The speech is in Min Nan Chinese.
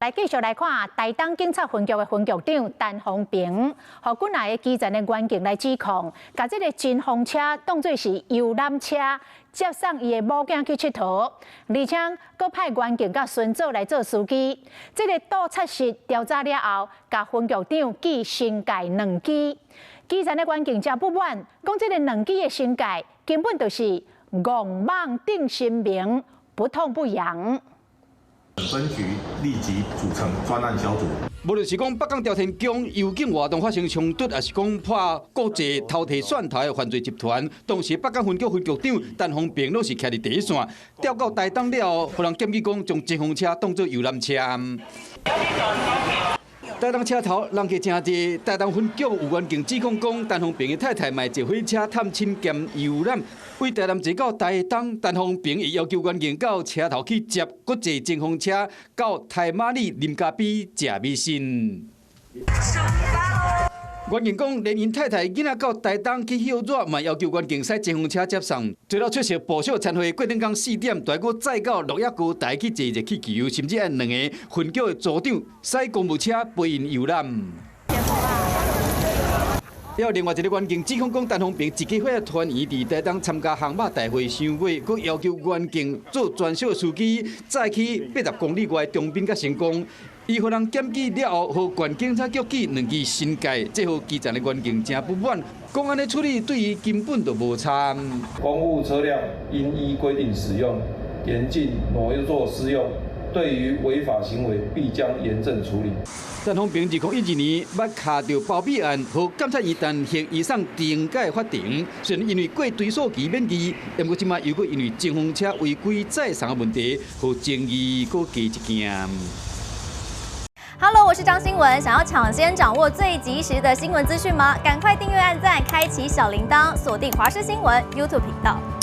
來繼續來看台東警察分局的分局長陳宏平，予幾若个基層的員警來指控，共這个順風車當做是遊覽車，接送伊的某囝去𨑨迌，而且閣派員警佮孫祖來做司機。這个盜賊實調查了後，共分局長記申誡兩支。基層的員警誠不滿，講這个兩支的申誡根本就是戇蠓釘神明，不痛不癢。分局立即組成專案小組。無論是講北港朝天宮遊境活動發生衝突，抑是講破國際偷提蒜頭的犯罪集團，當時北港分局分局長陳宏平攏是徛佇第一線，調到台東了後，予人檢舉講將順風車當做遊覽車。台東車頭人客誠濟，台東分局有員警指控講，陳宏平的太太嘛坐火車探親兼遊覽，為台南坐到台東，陳宏平會要求員警到車頭去接，閣坐順風車到太馬里啉咖啡、食米線。員警講，連𪜶太太囡仔到台東去歇熱，嘛要求員警駛順風車接送。最後出席部屬餐會，過頂工4點，就愛閣載到鹿野高台去坐熱氣球，甚至愛兩个分局的組長駛公務車陪𪜶遊覽。還有另外一个員警指控講，陳宏平一家伙團圓佇台東參加烘肉大會賞月，閣要求員警做專屬司機，載去80公里外長濱才成功。伊予人檢舉了後，予縣警察局記兩支申誡，這予基層的員警誠不滿，講按呢處理對伊根本就無差。公務車輛應依規定使用，嚴禁挪作私用。對於違法行為，必將嚴正處理。陳宏平2012年捌卡著包庇案，予監察院彈劾移送懲戒法庭。雖然因為過追訴期免議，毋過這擺又閣因為順風車違規載送的問題，予爭議閣加一件。 Hello，我是張新文。想要搶先掌握最及時的新聞資訊嗎？趕快訂閱、按讚、開啟小鈴鐺，鎖定華視新聞 YouTube 頻道。